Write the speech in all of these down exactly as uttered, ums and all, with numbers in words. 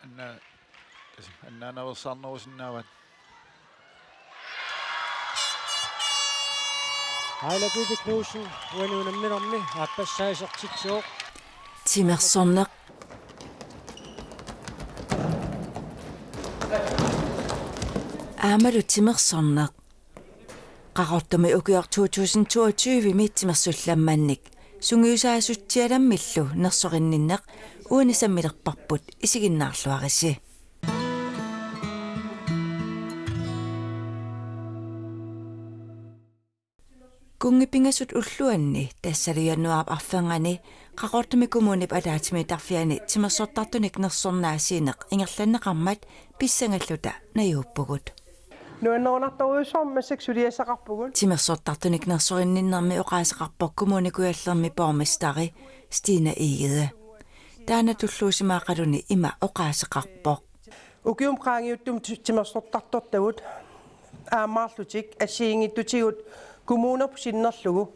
Anna-, annaanaveersaarnerusinnaavat. Aila Bibi Knudsen, uani unamminermi aappassaa isertitsivoq. Timersorneq. Aammalu timersorneq. Qaqortumi ukioq to tusind toogtyve-mi timersullammannik sungiusaasutsialammillu nersorinninneq uani sammilerparput isiginnaarluarisi. Kunngipingasut ulluanni, tassalu januaarip arfernganni, Qaqortumi Kommunip ataatsimiittarfiani timersortartunik nersornaasiineq ingerlanneqarmat pissangalluta najuuppugut. Nuannerunartorujussuarmik massakkut suliassaqarpugut. Timersortartunik nersorinninnermi oqaaseqarpoq Kommune Kujallermi borgmesteri Stine Egede. Taanna tulluusimaaqaluni ima oqaaseqarpoq. Ukiumut qaangiuttumi ti-, timersortartortagut aammaarlutik assigiinngitsutigut kommunerput sinnerlugu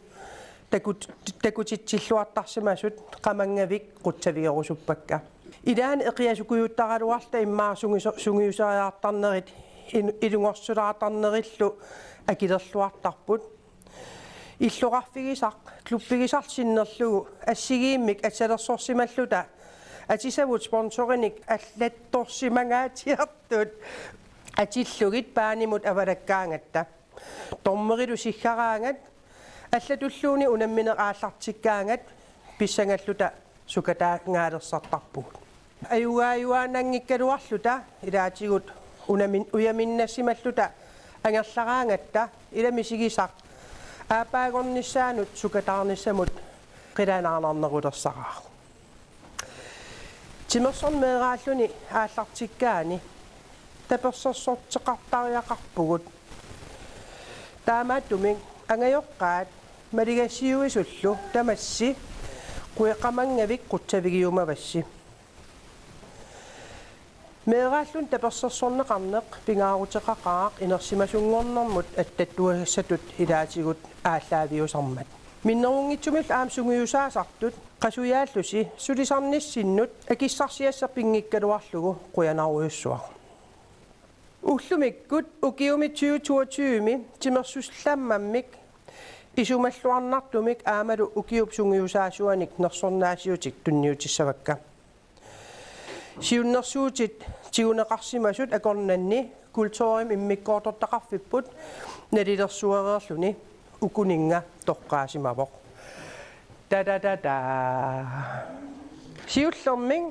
takut-, takutitsilluartarsimasut qamanngavik qutsavigerusuppakka. Ilaanni eqiasukujuttaraluarluta immaqa sungiso-, sungiusariartarnerit in-, ilungersulaartarnerillu akilerluartarput. Illoqarfigisaq, klubbigisarlu sinnerlugu assigiimmik assalersorsimalluta atisavut sponsorinik allattorsimangaatsiartut atillugit baanimut avalakkaangatta. Dommerilu siggaraangat, allatulluunniit unammineq aallartikkaangat pissangalluta sukataangaalersartarpugut. Ajugaajuaannanngikkaluarluta ilaatigut unamin-, ujaminnassimalluta angerlaraangatta ila misigisaq aappaagornissaanut sukataarnissamut qilanaarnarnerulersaraaq. Timersorneq meeraalluni aallartikkaani tapersersorteqartariaqarpugut. Taamaattumik angajoqqaat maligassiuisullu tamassi queqamanngavik qutsavigiumavassi. Meeraalluni tapersersorneqarneq pingaaruteqaqaaq inersimasunngornermut attattuagassatut ilaatigut aallaaviusarmat. Minnerunngitsumillu aamma sungiusaasartut qasujaallusi sulisarnissinnut akissarsiassaq pinngikkaluarlugu qujanarujussuaq. Ullumikkut ukiumi tyve toogtyve-mi timersullammammik isumalluarnartumik aammalu ukiup sungiusaasuanik nersornaasiutik tunniutissavakka. Siunnersuutit tiguneqarsimasut akornanni kulturimik immikkoortortaqarfipput nalilersuereerluni ukuninnga toqqaassimavoq. Da, da, da, da. Siullermik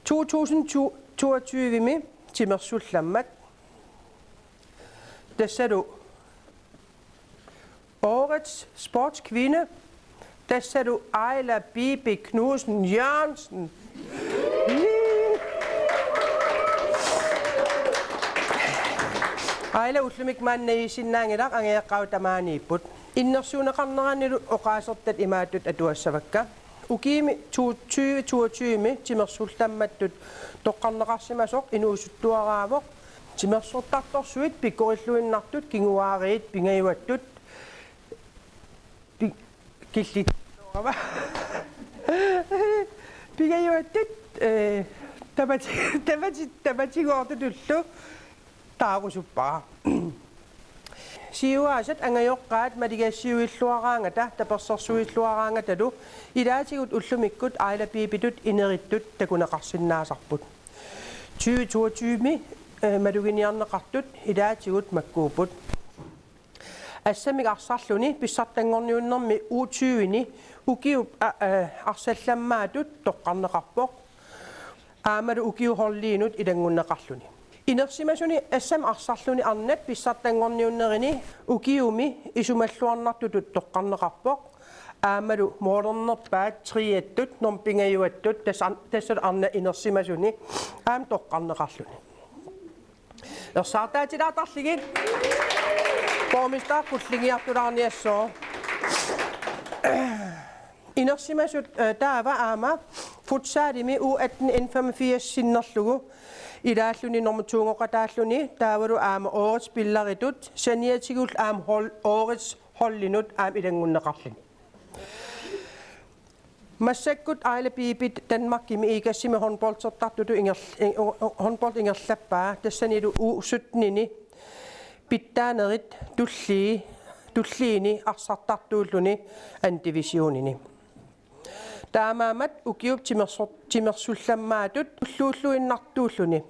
to tusind toogtyve-mi timersullammat. Tassalu Årets sportskvinde. Tassalu Aila Bibi Knudsen Jørgensen. Aila ullumikkut maanna najiissinnaanngilaq, angajoqqaavut tamaaniipput. Innersuunneqarneranilu oqaasertat imaattut atuassavakka. Ukiumi tyve toogtyve-mi timersullammattut toqqarneqarsimasoq inuusuttuaraavoq. Timersortartorsuit pikkorilluinnartut kinguaariit pingajuattut pi-, killit. Pingajuattut, eh, tamati-, tamati-, tamatigoortutullu taarusuppara. Siuaasat angajoqqaat maligassiuilluaraangata tapersersuilluaraangatalu ilaatigut ullumikkut Aila Bibitut inerittut takuneqarsinnaasarput. Tyve toogtyve-mi, eh, maluginiarneqartut ilaatigut makkuupput. Assammik arsarluni pissartanngorniunnermi U tyve-ni ukiup a-, a-, arsallammaatut toqqarneqarpoq. Aammalu ukiut holdiinut ilanngunneqarluni. Inersimasuni assammik arsarluni arnat pissartanngorniunnerini ukiumi isumalluarnartutut toqqarneqarpoq. Aammalu målernerpaat triattut, normu pingajuattut, tassa-, tassalu arnat inersimasuni aamma toqqarneqarluni. Ersaartaatilaartarligit. Borgmester qullingiartulaarniassooq. Inersimasut, eh, taava aamma futsalimi U atten N femogfirs sinnerlugu ilaalluni normu to-ngoqataalluni taavalu aamma årets spilleritut saniatigullu aamma hold-, årets holdinut aamma ilanngunneqarluni. Massakkut Aila Piipit Danmarkimi I-kassimi håndboldertartutut inger-, håndbold ingerlappaa, tassanilu U syttenini pitsaanerit tullii-, tulliini arsartartuulluni anden divisionini. Taamaammat ukiup timersor-, timersullammaatut tulluulluinnartuulluni.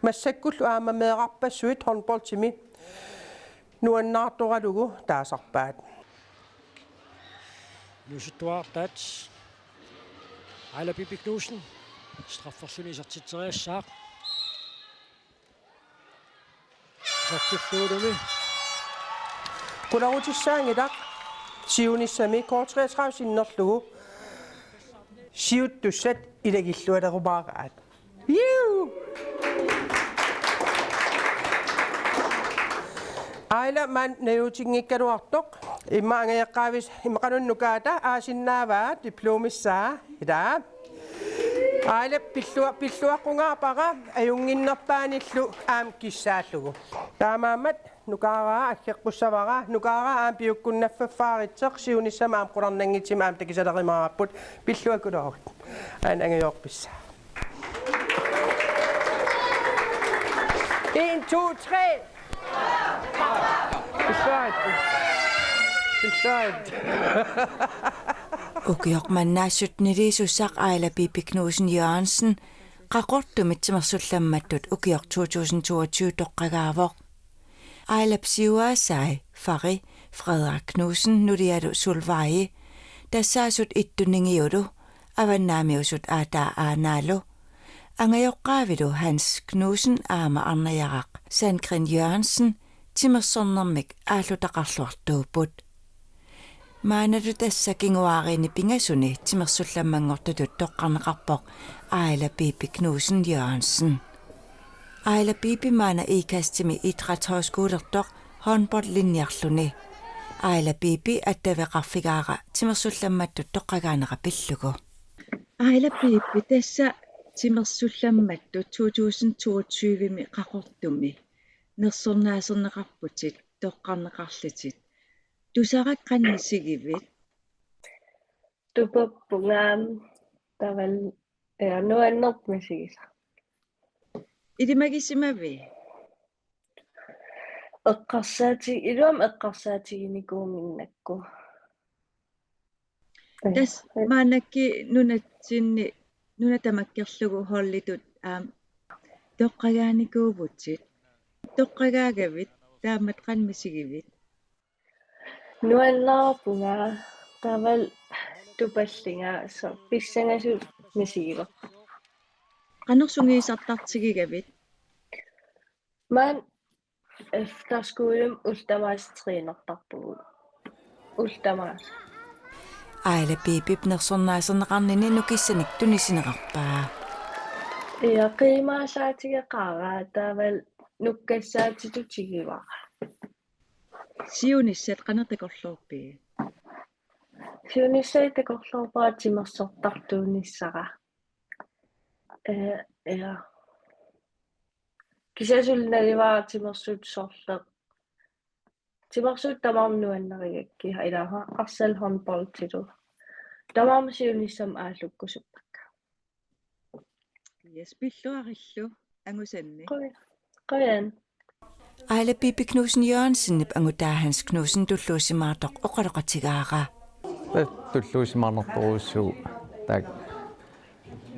Massakkullu aamma meerarpassuit håndboldimi nuannaartoralugu taasarpaat. Nuusuttuartaat Aila Pipi Knudsen straffersuni isertitseriassaaq. Isertillugu. Qularutissaanngilaq siunissami K treogtredive sinnerlugu siuttussat ilagillualerumaaraat. Juu! Aila maani najuutinngikkaluartoq. Immaqa angajoqqaavissi immaqa qanoq nukaata aasinnaavaa diplomissaa. Ilaa. Aila pillua-, pilluaqqungaarpara ajunnginnerpaanillu aamma kissaallugu. Taamaammat nukaaraa aggeqqussavara, nukaaraa aamma piukkunnaffiffaaritseq, siunissami aamma qularnanngitsumik aamma takusalerumaarparput, pilluakkuluaruk. Aana angajoorpissaa. En, to, tre. Pilluarit. Pilluarit. Ukioq manna sytteniliisussaq Aila Pipi Knudsen Jørgensen Qaqortumi timersullammattut ukioq to tusind toogtyve toqqagaavoq. Ailap siuaasai Fari Frederik Knudsen nulialu Solvej, tassaasut Ittu Ningiulu, avannaamiusut Aataa Aanaalu, angajoqqaavilu Hans Knudsen aamma arnajaraq Sandgreen Jørgensen timersornermik aallutaqarluartuupput. Maannalu tassa kinguaariinni pingasuni timersullammanngortutut toqqarneqarpoq Aila Pipi Knudsen Jørgensen. Aila Pipi maanna Ikastimi idrætshøjskolertoq håndboldlinjerluni. Aila Pipi attaveqarfigaara timersullammattut toqqagaanera pillugu. Aila Pipi, tassa timersullammattut to tusind toogtyve-mi Qaqortumi nersornaaserneqarputit, toqqarneqarlutit. Tusarakku qanoq misigivit? Tupappunga taavalu, ja, nuannerpoq misigisara. Ilimagisimavit? Eqqarsaati-, iluamik eqqarsaatiginikuunnginnakku. Tassa maannakkut nunatsinni, nuna tamakkerlugu holditut aamma toqqagaanikuuvutit. Toqqagaagavit, taamatut qanoq misigivit? Nuannaarpunga, taavalu tupallunga, soorlu pissangasut misigivarput. Qanoq sungiusartartigigavit? Maani efterskolemi ullut tamaasa trænertarpugut. Ullut tamaasa. Aila Pipip nersornaaserneqarnini nukissanik tunisinerarpaa. Ja, qiimaassaatigeqaara, taavalu nukkassaatitut tigivara. Siunissat qanoq takorloorpigit? Siunissat takorloorpara timersortartuunissara. Ee, ja. Kisianni suli naluara timersuutit sorleq. Timersuutit tamarmik nuannarigakkit, ilaa, arsalu håndboldilu. Tamarmik siunissami aallukkusuppakka. Yes, pilluarillu angusanni. Qujan. Qujan. Aila Pipi Knudsen Jørgensenip angutaa Hans Knudsen tulluusimaartoq oqaloqatigaara. Tassa tulluusimaarnartorujussuuvoq, taakku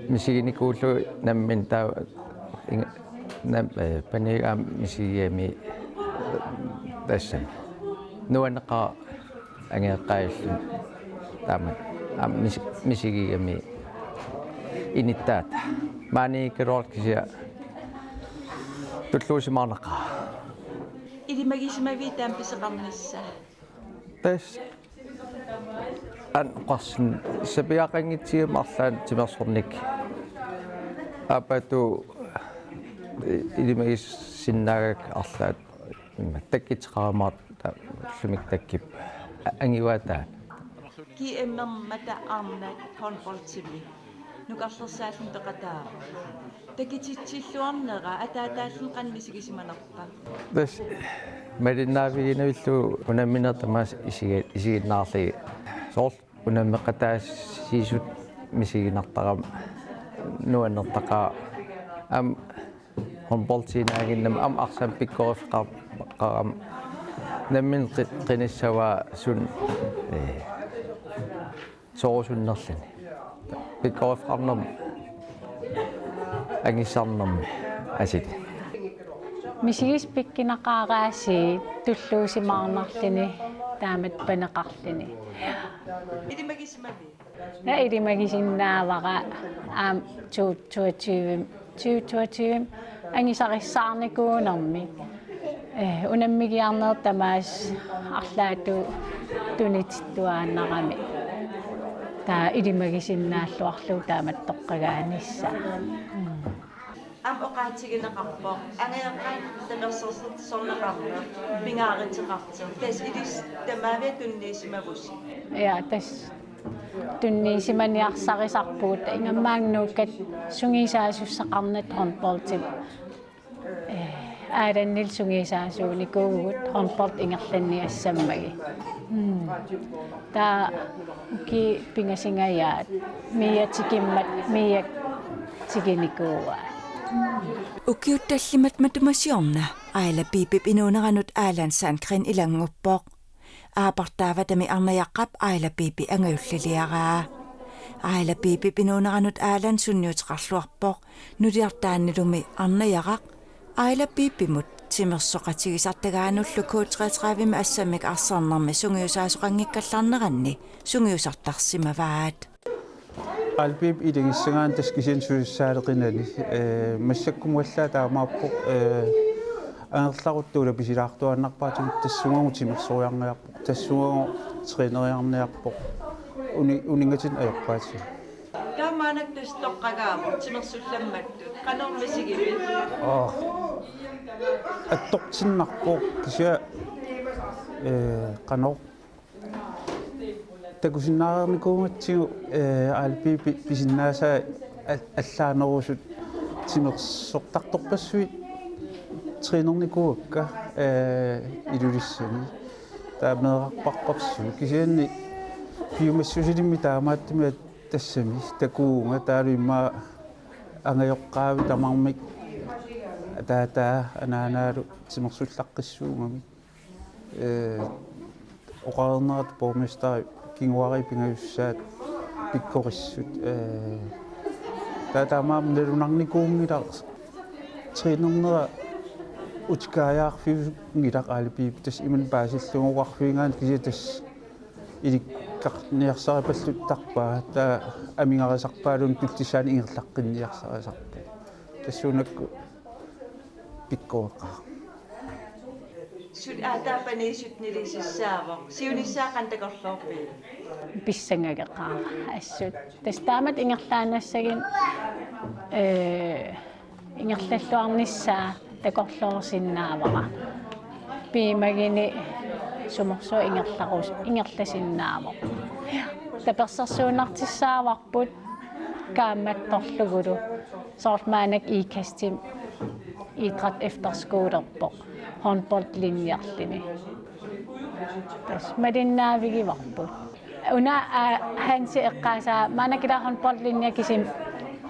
misiginikuullugu nammineq taava inga-, nam-, eh, paniga aamma misigigami, eh, tassami. Nuanneqaaq angajoqqaajulluunniit taama aamma mis-, misigigami inittaata. Maaniikkaluarlugu kisianni tulluusimaarnaqaaq. Ilimagisimavit taama pisoqarnissaa? Tassa aana oqarsinnaavara sapiaaqanngitsuugama arlaannik timersornikkut. Aappaattut ilimagisinnaagakku arlaat ima takkuteqaramaartoq, ullumi takkuppoq. Angivaat taanna. G M-ermata arnat håndboldimi nukarlersaalluni peqataavoq. Takutitsilluarnera ataataalluni qanoq misigisimanerpa? Tassa malinnaavigiinnavillugu unammineq tamaasa isigi-, isiginnaarlugit. Soorlu Unammeqataasisut misiginartarama nuannertaqaaq, aamma håndboldiinnaannginnami aamma arsaq pikkoriffigeqarama nammineq qi-, qinissavaa suna, ee, sorusunnerluni. Pikkoriffigeqarnermi angissarnermi asuli. Misigisut pikkunaqaaraasiit tulluusimaarnarluni taamatut paneqarluni. Ilimagisimavit? Ja, ilimagisinnaavara aamma to-, toogtyve, tyve toogtyve angusarissaarnikuunermik. Ee, unammigiarnerit tamaasa arlaatigut tunitittuaannarami. Taava ilimagisinnaalluarlugu taamatut toqqagaanissaa. Mm. Aamma oqaatigineqarpoq angajoqqaanut tapersersorneqarneq pingaaruteqartoq. Tassa ilissi tamaviat tunniusimavusi? Ja, tassa tunniusimaniarsarisarpugut, ingammik Nuukkat sungiusaasussaqarnata håndboldimut. Ee, Allanillu sungiusaasuunikuuvugut håndbold ingerlanniassammagit. Mm. Taava ukiut pingasungajaat Mia tikimmat Mia tikinikuuaa. Ukiut tallimat matuma siorna Aila Pipip inuuneranut Allan Sandgreen ilannguppoq. Aapartaavatami Arnajaqqap Aila Pipi angajulliliaraa. Aila Pipip inuuneranut Allan sunniuteqarluarpoq, nuliartaannilumi Arnajaraq Aila Pipimut timersoqatigisartagaanullu K treogtredivemi assammik arsarnermi sungiusaasoqanngikkallarneranni sungiusartarsimavaat. Aila Pipip ilagissagaanni tassa kisianni sulissaaleqinani, ee, massakkumut allaat taamaappoq, ee, angerlarutta ulapisilaartuaannarpaatigut tassungagu timersoriarniarpoq, tassungagu træneriarniarpoq, uni-, uninngatinneq ajorpaatigut. Taamaannak tassa toqqagaavoq timersullammattut. Qanoq misigivit? Aa. Attortinnarpoq kisianni, ee, qanoq takusinnaareernikuugatsigu, ee, Aila Pipi pisinnaasaa al-, allaanerusut timersortartorpassuit trænernikuuakka, ee, Ilulissani. Taava meerarpassuit kisianni piumassusilimmik taamaattumik tassami takuunga taavalu immaqa angajoqqaavi tamarmik ataataa anaanaalu timersullaqqissuugamik. Ee, oqareernerat borgmesteri kinguaariit pingajussaat pikkorissut. Ee, taava taamaammat nalunarnikuunngilaq trænernera utikaajaarfiunngilaq Aila Pipi tassa imannak paasillugu oqarfigigaanni kisianni tassa ilikkarniarsaripalluttarpaa taava amigarisarpaaluunniit tullissaani ingerlaqqinniarsarisarpoq. Tassuunakkut pikkoreqaaq. Suli aatsaat paniisutut nilisissaavoq. Siunissaa qanoq takorloorpigit? Pissangageqaara assut. Tassa taamatut ingerlaannassagit, ee, ingerlalluarnissaa takorloorsinnaavara. Piumaguni sumorsuaq ingerlarus-, ingerlasinnaavoq. Tapersersuinnartussaavarput kaammattorlugulu. Soorlu maannakkut Ikastimi idræt efterskolerpoq håndboldlinjerluni. Tassa malinnaavigivarput. Una, aa, Hansi eqqaasaa maannakkut ila håndboldlinja kisimi,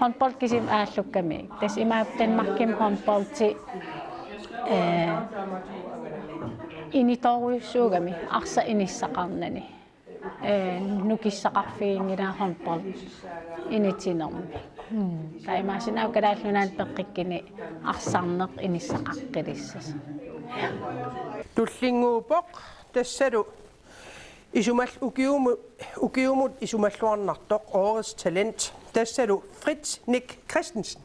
håndbold kisimi aallukkami. Tassa imaappoq Danmarkimi håndboldi, ee, initoorujussuugami arsaq inissaqarnani. Ee, nukissaqarfiginngilaa håndbold initinermi. Mm. Taava imaassinnaavoq Kalaallit Nunaanni peqqikkuni arsarneq inissaqaqqilissasoq. Tullinnguuppoq tassalu isumal-, ukiumu-, ukiumut isumalluarnartoq Årets Talent tassalu Fritz Nick Christensen.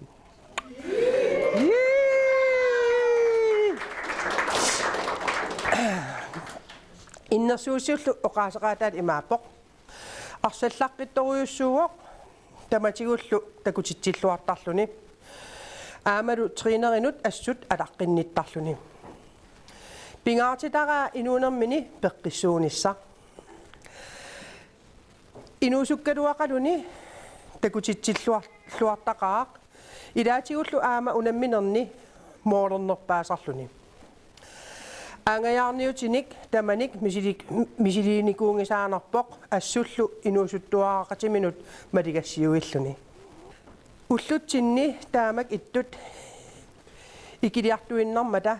Innersuussiullu oqaaseqaataat imaappoq: arsallaqqittorujussuuvoq tamatigullu takutitsilluartarluni. Aammalu trænerinut assut alaqqinnittarluni. Pingaartitaraa inuunermini peqqissuunissaq. Inuusukkaluaqaluni takutitsilluar-, -luartaqaaq. Ilaatigullu aamma unamminerni målernerpaasarluni. Angajaarniutinik tamanik misilik-, misiliinikuunngisaannarpoq assullu inuusuttuaraqatiminut maligassiuilluni. Ullutsinni taamak ittut ikiliartuinnarmata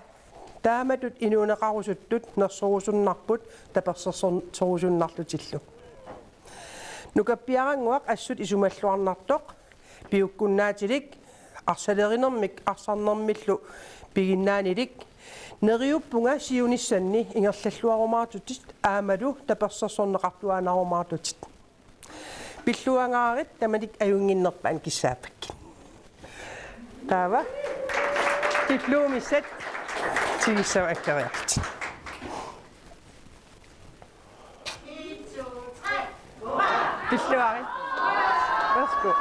taamatut inuuneqarusuttut nersorusunnarput tapersersorusunnarlutillu. Nukappiarannguaq assut isumalluarnartoq, piukkunnaatilik, arsalerinermik arsarnermillu piginnaanilik, neriuppunga siunissanni ingerlalluarumaartutit aammalu tapersersorneqartuaannaarumaartutit. Pilluangaarit tamanik ajunnginnerpaat kissaappakkit. Taava. Diplomisat tigussavat akkeriarlutit. Pilluarit. Værsgo.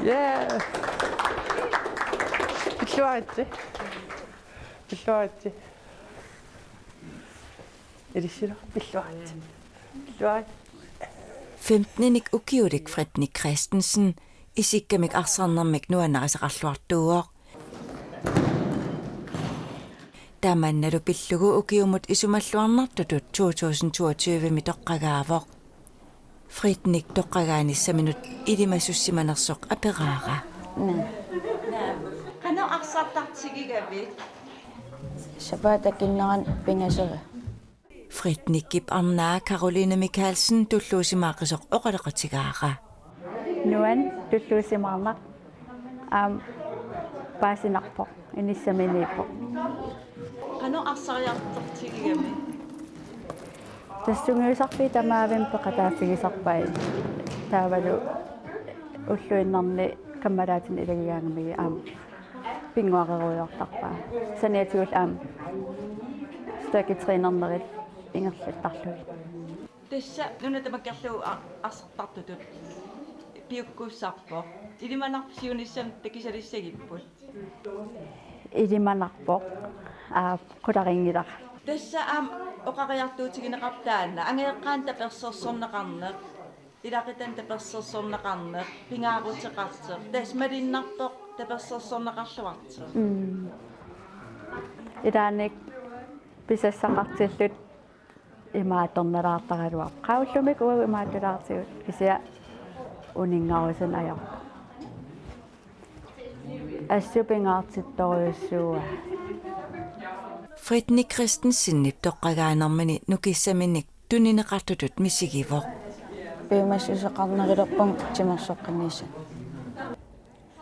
Ja. Pilluaritsi. Pilluaritsi. Ilissi, pilluaritsi. Pilluarit. Femteninik ukiulik Fritnik Christensen isikkamik arsarnermik nuannarisaqarluartuuvoq. Tamannalu pillugu ukiumut isumalluarnartutut to tusind toogtyve-mi toqqagaavoq. Fritnik toqqagaanissaminut ilimasussimanersoq aperaara. Naa. Qanoq arsartartigigavit? Sapaatip akunnerani pingasera. Fritnikip arnaa Karoline Mikaelsen tulluusimaaqisoq oqaloqatigaara. Nuann tulluusimaarnaq. Aamma paasinarpoq, inissaminiippoq. Qanoq arsariartortigigami? Tassa sungiusarfiit tamaavimmik peqataaffigisarpai. Taavalu ulluinnarni kammalaatinik ilagigaangamigit aamma pinnguarerujoortarpaa. Saniatigullu aamma styrketrænernerit ingerlattarlugit. Tassa nuna tamakkerlugu a-, arsartartutut piukkussarpoq. Ilimanarpoq siunissami takisalissagipput. Ilimanarpoq. Aa, qularinngilaq. Tassa aamma oqariartuutigineqarpoq taanna angajoqqaanut tapersersorneqarneq, ilaquttanik tapersersorneqarneq, pingaaruteqartoq. Tassa malunnarpoq tapersersorneqarluartoq. Mm. Ilaanni pisassaqartilluta imaattornalaartaraluarpoq. Qaa, ullumikkut uagut imaattulaartigut, kisianni uninngarusunik ajorpoq. Assut pingaartittorujussuuaa. Fritnik Christensenip toqqagaanermini nukissaminnik tunineqartutut misigivoq. Piumassuseqarnerulerpunga timersoqqinnissaa.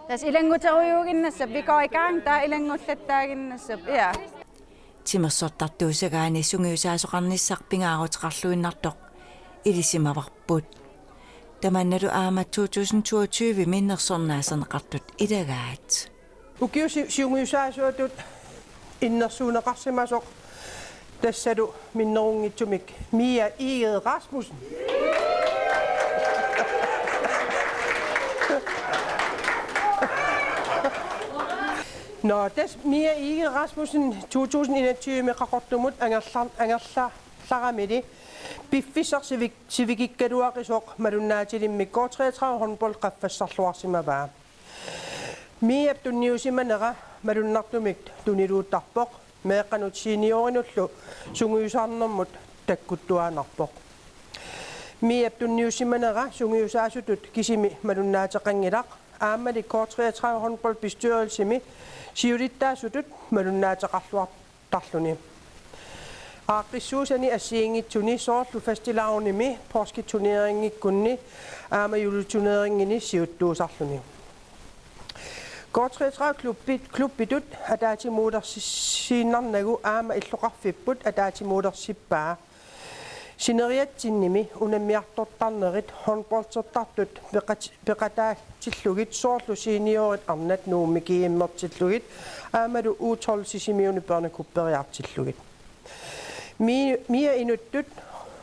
Tassa ilannguterujuuginnassappat, vi går i gang, taava ilanngullattaaginnassappat, ja. Timersortartuussagaanni sungiusaasoqarnissaq pingaaruteqarluinnartoq ilisimavarput. Tamannalu aamma to tusind toogtyve-mi nersornaaserneqartut ilagaat. Ukiut si-, sungiusaasuatut innersuunneqarsimasoq tassalu minnerunngitsumik Mia Egede Rasmussen. Nå, tassa Mia Egede Rasmussen to tusind enogtyve-mi Qaqortumut angerlar-, angerlarlaramili piffissaq sivik-, sivikikkaluaqisoq malunnaatilimmik K treogtredive håndbold qaffassarluarsimavaa. Miap tunniussimanera malunnartumik tuniluuttarpoq, meeqqanut seniorinullu sungiusaarnermut takkuttuaannarpoq. Miap tunniussimanera sungiusaasutut kisimi malunnaateqanngilaq, aammali K treogtredive håndboldbestyrelsimi siulittaasutut malunnaateqarluar-, tarluni. Aaqqissuussani assigiinngitsuni soorlu fastelavnimi, poorskiturnerinngikkunni aamma juleturnerinngini siuttuusarluni. K treogtredive klubbit, klubbitut ataatsimuulersiinnarnagu aamma illoqarfipput ataatsimuulersippaa. Sineriatsinnimi unammiartortarnerit håndboldertartut peqat-, peqataatillugit soorlu seniorit arnat Nuummi G M-ertillugit aammalu U tolv Sisimiuni børnekupperiartillugit. Mi-, Mia inuttut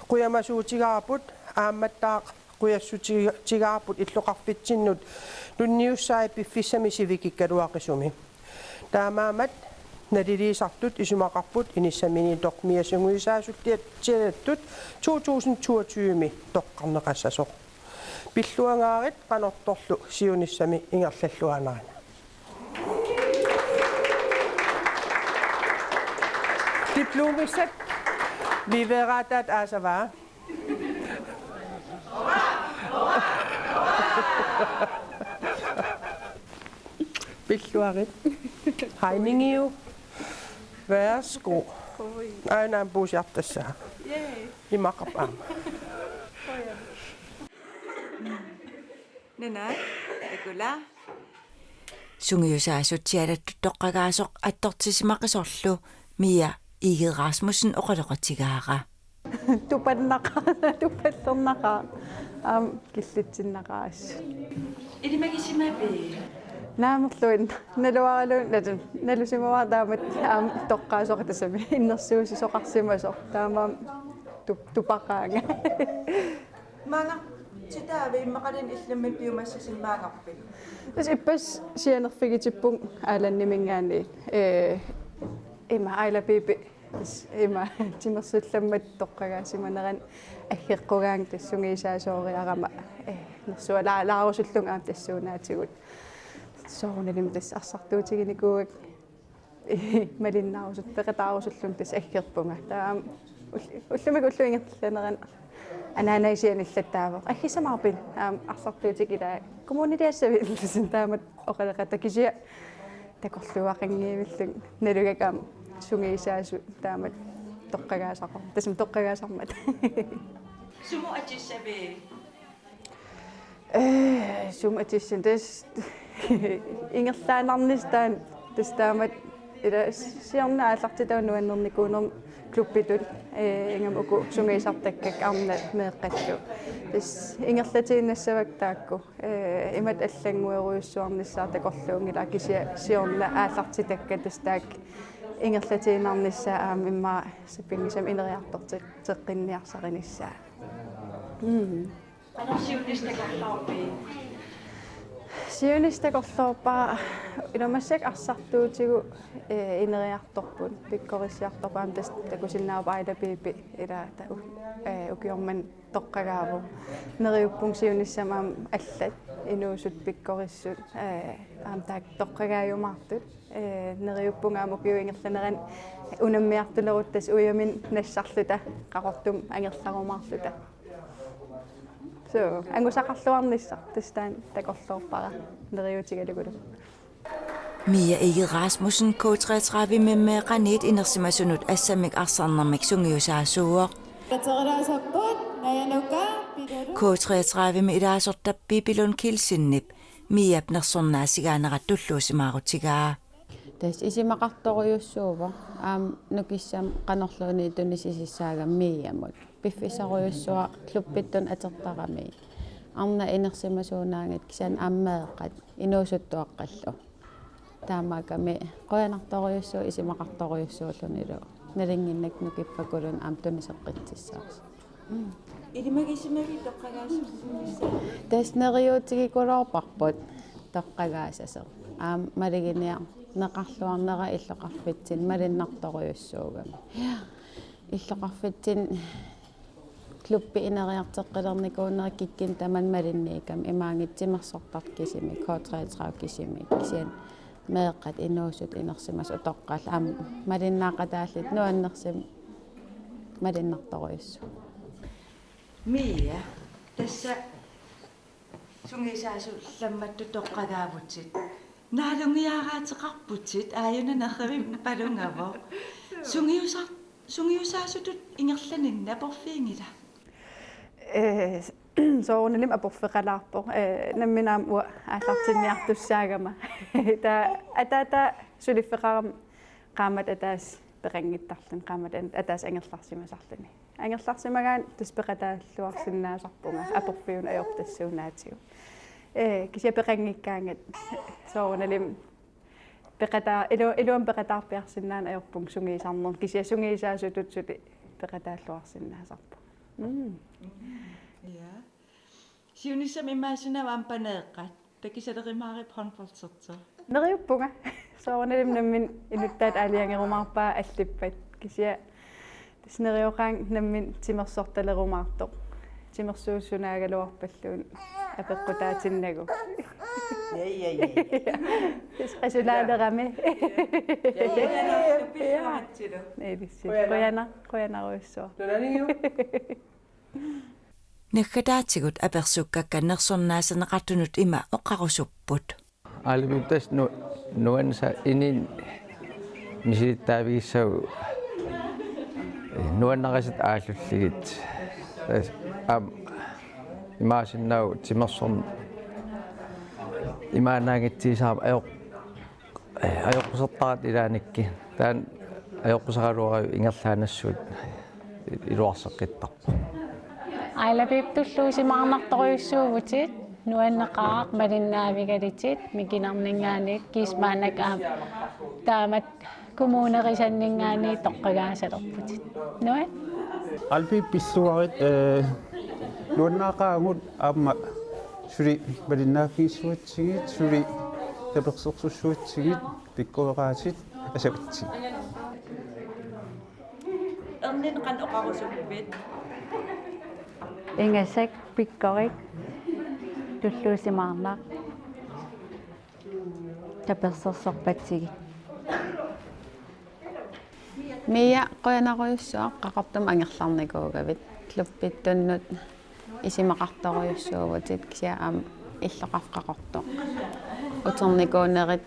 qujamasuutigaarput aammattaaq qujassutigaarput illoqarfitsinnut tunniussai piffissami sivikikkaluaqisumi. Taamaammat naliliisartut isumaqarput inissaminiittoq Mia sungiusaasulliatsialattut to tusind toogtyve-mi toqqarneqassasoq. Pilluangaarit qanortorlu siunissami ingerlalluaannarina. Diplomissat liveraataat aasavaa. Pilluarit. Hej, Ningiu. Værsgo. Aina puusiartassaa. Imaqarpoq aamma. Nana, Akula. Sungiusaasut teatertut toqqagaasoq attortissimaqisorlu Mia Egede Rasmussen oqaloqatigaara. Tupannaqaaq, tupallernaqaaq. Aamma killitsinnaqaaq assut. Ilimagisimavit? Naamerluinnaq. Naluaraluunniit, nalu-, nalusimavara taamatut aamma toqqaasoq tassami. Innersuussisoqarsimasoq. Taamaammat tup-, tupaqaanga. Maanngartitaava immaqaluunniit illimmi piumassuseq maanngarpit? Tassa ippassaq sianerfigitippunga Allaniminngaanniit. Ee, ima Aila Bibi. Tassa ima timersullammat toqqagaasimanerani aggeqqugaanga tassa sungiusaasooriarama. Ee, nersualaa-, laarusullunga aamma tassuunaatigut. Soorunalimi tassa arsartuutiginikuuakka. Malinnaarusut-, peqataarusullunga tassa aggerpunga. Taava ull-, ullumikkut ullup ingerlanerani anaanaga sianillattaavoq. Aggissamaarpit? Aamma arsartuutikka ilaa kommuniliassavit? Taamatut oqaloqataa kisianni takorluugaqanngivillunga nalugakku aamma sungiusaasut taamatut toqqagaasaqar-, tassami toqqagaasarmata. Sumut atissavit? Ee, sumut atissan tassa ingerlaannarnissaq taanna tassa taamatut ila siorna aallartitavunga nuannernikuunerma klubbitut, ee, ingammik uku sungiusartakkakka arnat meeqqallu. Tassa ingerlatiinnassavakka taakku, ee, imatut allannguerujussuarnissaat takorluunngilaq kisianni siorna aallartitakka tassa taakku ingerlatiinnarnissaat aamma immaqa sapinngisamik ineriartorteq-, teqqinniarsarinissaat. Mm. Qanoq siunissaq takorloorpit? Siunissaq takorloorpara ilaa massakkut arsartuutigut, ee, ineriartorput, pikkorissiartorput aamma tassa takusinnaavarput Aila Bibi ilaa ta-, u-, ee, ukioq manna toqqagaavoq. Neriuppunga siunissami aamma allat inuusut pikkorissut, ee, aamma taakku toqqagaajumaartut. Ee, neriuppunga aamma ukiup ingerlanerani unammiartulerutta tassa ujaminut nassarluta Qaqortumi angerlarumaarluta. So, angusaqarluarnissaq tassa taanna takorloorpara neriuutigalugulu. Mia Egede Rasmussen K treogtredive-mi meeqqaniit inersimasunut assammik arsarnermik sungiusaasuuvoq. K treogtredive-mi ilaasortap Pippi Lund Kielsenip Miap nersornaasigaanerat tulluusimaarutigaa. Tassa isumaqartorujussuuvoq. Aamma nukissamik qanorluunniit tunisussaagami Miamut. Piffissorujussuaq klubbittunut atortarami. Arnat inersimasuunaanngitsut kisianni aamma meeqqat inuusuttuaqqallu. Taamaakkami qujanartorujussuuvoq isumaqartorujussuullunilu. Nalunnginnakku nukippakuluunniit aamma tuniseqqittussaasut. Mm. Ilimagisimavit toqqagaasarsinnissaq? Tassa neriuutigikuluuarparput toqqagaassasoq. Aamma maluginiarneqarluarnera illoqarfitsinni malunnartorujussuugami. Ja. Illoqarfitsinni klubbi ineriartoqqilernikuunera kikkunnut tamanut malunniukkami imaanngitsoq timersortartut kisimik, K treogtredive kisimik, kisianni meeqqat inuusut inersimasut utoqqaallu aamma malunnaaqataallutik nuannersumik malunnartorujussuuvoq. Mia, tassa sungiusaasullammattut toqqagaavutit. Naalungiaaraateqarputit, aajuna nerrivimmi palungavoq. Sungiusa-, sungiusaasutut ingerlaninni aporfiunngila? Ee, soorunalimi aporfeqalaarpoq. Ee, nammineq aamma uanga aallartinniartussaagama. Taava ataataa suliffeqarami qaammat ataaseq peqanngittarluni, qaammat an-, ataaseq angerlarsimasarluni. Angerlarsimagaanni tassa peqataalluarsinnaasarpunga aporfiunut ajorput tassuunaatigut. Ee, kisianni peqanngikkaangat soorunalimi peqataa-, ilu-, iluamik peqataarpiarsinnaaneq ajorpunga sungiusarnermut. Kisianni sungiusaasutut suli peqataalluarsinnaasarpunga. Mm. Ja. Siunissami imaassinnaavoq aamma paneeqqat. Takusalerumaarippa håndboldertut? Neriuppunga. Soorunalimi nammineq inuttaat aalajangerumaarpaat allippat. Kisianni tassa nerioqaanga nammineq timersortalerumaartoq. Timersuusunaagaluarpalluunniit apeqqutaatinnagu. Qasulaaleqami. Ilissi. Qujanaq, qujanarujussuaq. Naggataatigut apersukkakka nersornaaserneqartunut ima oqarusupput. Aalapiippoq tassa nu-, nuansa inin misilittaavigissagu nuannarisat aallullugit. Tassa aamma imaassinnaavoq timersorneq imaannaanngitsuusaarmat ajoq-, ajoqqusertaratta ilaannikkut. Taanna ajoqquseraluarlugu ingerlaannassuugut iluarseqqittarpoq. Aalapiippoq tulluusimaarnartorujussuuvutit, nuanneqaaq malinnaavigalutit, mikinerninngaanniit kiismaannak aamma taamatut kommunerisanninngaanniit toqqagaasalerputit. Nuann. Aalapiippoq pilluarit, eh, nuannaaqaagut aamma suli malinnaaffigissuatsigit, suli tapersersorsuatsigit, pikkoreqaatit, asavassigit. Erniinnaq qanoq oqarusuppit? Ingasak, pikkorik, tulluusimaarnaq, tapersersorpatsigit. Mia, qujanarujussuaq Qaqortumi angerlarnikuugavit. Klubbittunnut isumaqartorujussuuvutit, kisianni aamma illoqarfik Qaqortoq uternikuunerit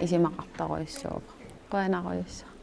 isumaqartorujussuuvoq. Qujanarujussuaq.